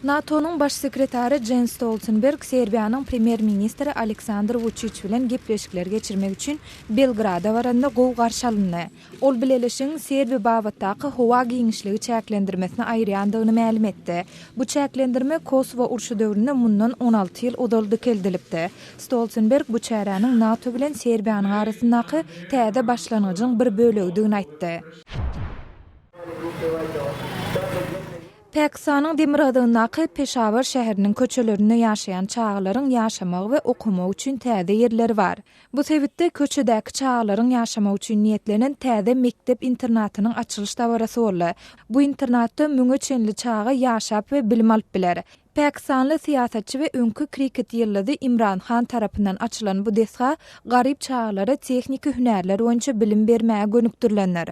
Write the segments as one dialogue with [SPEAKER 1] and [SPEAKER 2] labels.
[SPEAKER 1] NATO-nyň Baş sekretary Jens Stoltenberg Serbiýanyň Premýer-ministri Aleksandr Wuçiç bilen gepleşikler geçirmek üçin Belgrada baranda gowy garşy alyndy. Ol bileleşigiň Serbiýa babatdaky howa giňişligi çäklendirmesini aýyrýandygyny mälim etdi. Bu çäklendirme Kosowo urşy döwründe mundan 16 ýyl ozal dikeldilipdi. Stoltenberg bu çäräniň NATO bilen Serbiýanyň arasyndaky täze başlangyjyň bir bölegidigini aýtdy. Pakistanyň demirgazygyndaky Peşawar şäheriniň köçelerinde ýaşaýan çagalaryň ýaşamagy we okamagy üçin täze ýerleri bar. Bu sebitde köçedäki çagalaryň ýaşamagy üçin niýetlenen täze mekdep-internatynyň açylyş dabarasy boldy. Bu internatda müňe çenli çaga ýaşap we bilim alyp biler. Pakistanly syýasatçy we öňki kriket ýyldyzy Imran Han tarapyndan açylan bu desga garyp çagalara tehniki hünärler boýunça bilim bermäge gönükdirilendir.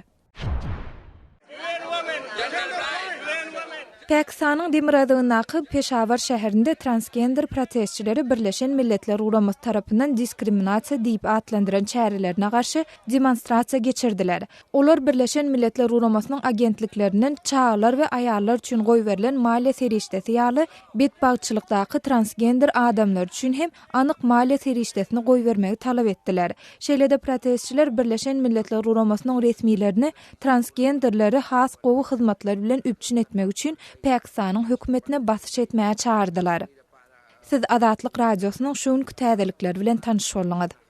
[SPEAKER 1] Pakistanyň demirgazygyndaky Peşawar şäherinde transgender protestçileri Birleşen Milletler Guramasy tarapyndan diskriminasiýa diýip atlandyran çärelerine garşy demonstrasiýa geçirdiler. Olar Birleşen Milletler Guramasynyň agentliklerinden çagalar we aýallar üçin goýberilen maliýe serişdesi ýaly betbagtçylykdaky transgender adamlar üçin hem anyk maliýe serişdesini goýbermegi talap etdiler. Şeýle-de protestçiler Birleşen Milletler Guramasynyň resmilerini transgenderleri has gowy hyzmatlar bilen üpjün etmek üçin Pakistanyň hökümetine basyş etmäge çagyrdylar. Siz Azatlyk Radiosynyň şu günki täzelikleri bilen tanyş bolduňyz.